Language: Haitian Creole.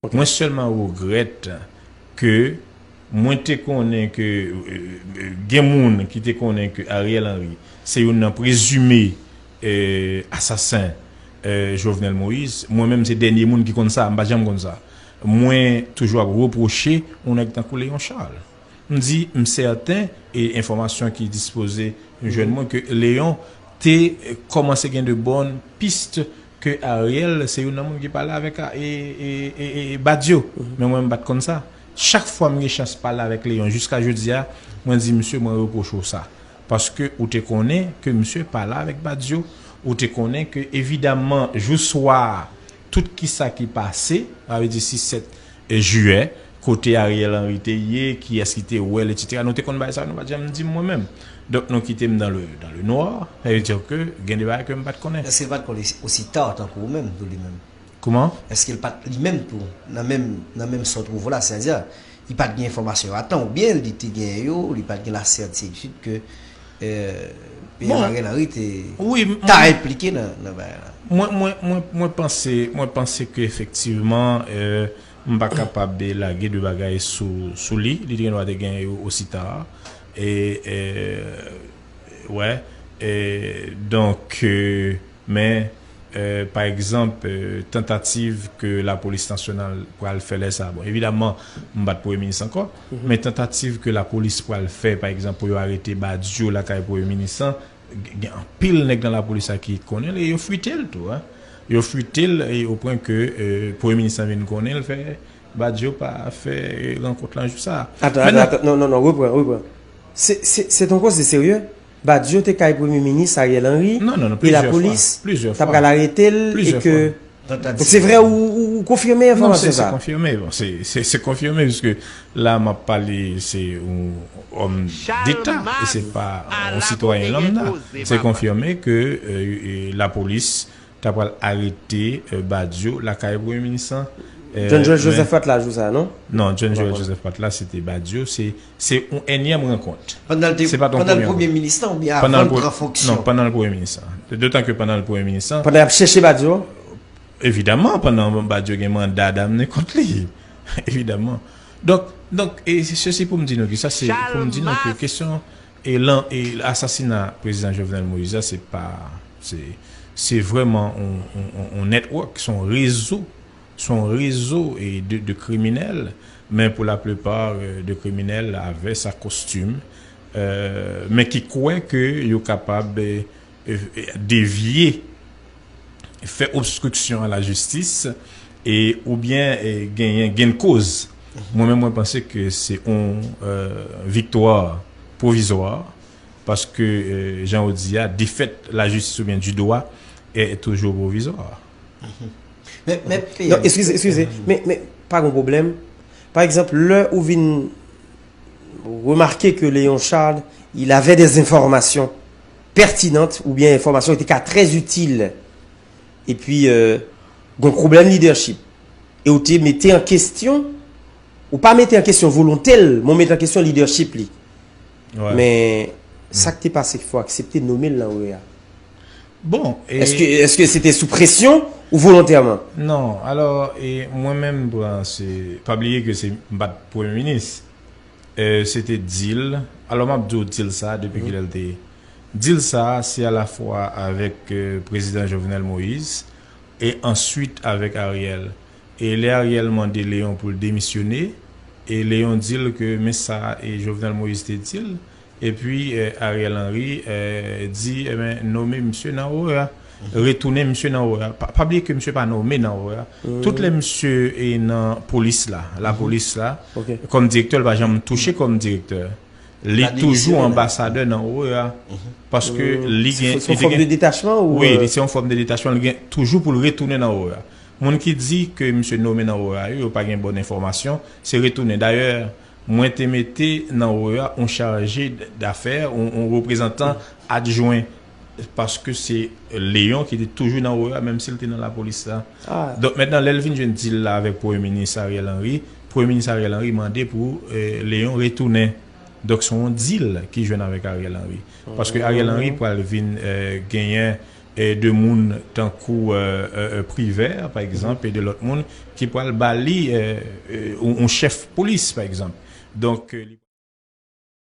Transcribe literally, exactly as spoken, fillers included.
Mwen sèlman regrèt ke mwen te konnen ke, euh, gen moun ki te konnen ke Ariel Henry se youn nan prezime, euh, asasen, euh, Jovenel Moïse. Mwen menm se dènye moun ki konn sa, m pa janm konn sa. Mwen toujou ap repwoche yon nèg tankou Léon Charles. M di, m sèten, e enfòmasyon ki dispoze jwenn mwen, ke Léon te kòmanse gen de bòn pis ke Ariel se youn nan moun ki pale avèk a, e, e, e, e, e Badio. Men mwen, m pa t konn sa. Chak fwa m gen chans pale avèk Léon, jiska jodi a, mwen di, "Misye, mwen repwoche w sa." Paske ou te konnen ke misye pale avèk Badio, ou te konnen ke, evidaman, jou swa a, tout kisa ki pase, sa vle di sis, sèt jiyè, kote Ariel Henry te ye, kiyès ki te wè l, etsetera. Nou te konn bagay sa, nou pa t janm di m mwen menm. Donk, nou kite m dans le, dans le noir, sa vle di ke gen de bagay ke m pa t konnen. Èske l pa t konn osi, osi ta tankou ou menm, tou li menm? Kòman? Èske l pa t li menm tou, nan menm, nan menm sa w twouve w la, sètadi, li pa t gen enfòmasyon yo a tan, oubyen li te gen yo, li pa t gen lasètitid ke, euh, Pierre Ariel Henry te, ta enplike nan, nan bagay la? Mwen, mwen, mwen, mwen panse, mwen panse ke efektivman, euh, m pa kapab lage de bagay sou, sou li. Li te gen dwa te gen yo osi ta. E, euh, wè, euh, donk, euh, men, euh, pa egzanp, euh, tantativ ke lapolis nasyonal pral fè lè sa, bon, evidaman, m pa t premye minis ankò, men tantativ ke lapolis pral fè, pa egzanp, pou yo arete Badio lakay premye minis lan, gen anpil nèg nan lapolis la ki konnen l e yo fwite l tou, en. Yo fwite l e o pwen ke, euh, premye minis lan vin konnen l fè Badio pa fè rankont lan jou sa a. Atann, atann, atann, non, non, non, repran, repran. Se, se, se t on koze serye? Badio te kay premye minis Ariel Henry, non, non, non, e lapolis t ap pral arete l e ke. Donk se vre, ou, ou, ou konfime enfòmasyon sa? Non, se, se konfime, bon, se, se, se konfime, piske la m ap pale, se yon òm deta, e se pa yon sitwayen lanmda. Se konfime ke, euh, e lapolis ta pral arete, euh, Badio lakay premye minis lan. Euh, John Joel Joseph pa t la jou sa a, non? Non, John Joel Joseph pa t la, se te Badio, se, se yon ènyèm rankont. Pandan l te, pandan l premye minis lan oubyen avan l pran fonksyon? Non, pandan l premye minis lan. Dotan ke pandan l premye minis lan. Pandan y ap chèche Badio? Evidaman, pandan Badio gen manda damne kont li. Evidaman. Donk, donk, e sesi pou m di nou ki sa, se pou m di nou ke kesyon e lan, e asasina prezidan Jovenel Moïse la, se pa, se, se vrèman on, on, on, on network, se on rezo, se on rezo e de, de kriminèl, men pou laplipa, euh, de kriminèl a vès, a kostim, euh, men ki kwè ke yo kapab, euh, euh, devye, fè obstriksyon a lajistis, e, oubyen, e, genyen gennkoz. Mwen menm, mwen panse ke se yon, euh, viktwa pwovizwa, paske, euh, jan w di a, defèt lajistis oubyen di dwa est toujours provisoire. Men, men, non, eskize, eskize, men, men, pa gen pwoblèm. Pa egzanp, lè ou vin remarquer que Léon Charles, il avait des informations pertinentes oubyen enfòmasyon ki te ka trè itil. Epi, euh, gon pwoblèm lidèchip. E ou te mete an kesyon, ou pa mete an kesyon volonte l, men ou mete an kesyon lidèchip li. Men, sa k te pase ki fè w aksepte nome l nan O E A? Bon, e èske, èske se te sou presyon ou volontèman? Non, alò, e mwen menm, bon, se, pa bliye ke se, m pa t premye minis. Euh, se te deal. Alò, m ap di w deal sa a, depi kilè l te ye. Deal sa a, se alafwa avèk, euh, prezidan Jovenel Moïse e answit avèk Ariel. E lè Ariel mande Léon pou l demisyone, e Léon di l ke men sa e Jovenel Moïse te di l, epi, euh, Ariel Henry, euh, di, "Enben, nome misye nan O E A. Retounen misye nan O E A." Pa, pa bliye ke misye pa nome nan O E A. Tout lè misye e nan polis la, lapolis la, kòm direktè, li pa janm touche kòm direktè. Li toujou anbasadè nan O E A. Paske li gen, se yon fòm de detachman ou, wi, se yon fòm de detachman, li gen toujou pou l retounen nan O E A. Moun ki di ke misye nome nan O E A yo, yo pa gen bòn enfòmasyon, se retounen. Dayè, mwen te mete nan O E A yon chaje d-, dafè, yon, yon reprezantan adjwen, paske se Léon ki te toujou nan O E A, menm si l te nan lapolis la. Donk, mentnan, lè l vin jwenn deal la avèk Premye Minis Ariel Henry, Premye Minis Ariel Henry mande pou, eh, Léon retounen. Donk, se yon deal ki jwenn avèk Ariel Henry. Paske Ariel Henry pral vin, eh, genyen e de moun tankou Privert, pa egzanp, e de lòt moun ki pral ba li yon chèf polis, pa egzanp. Donk,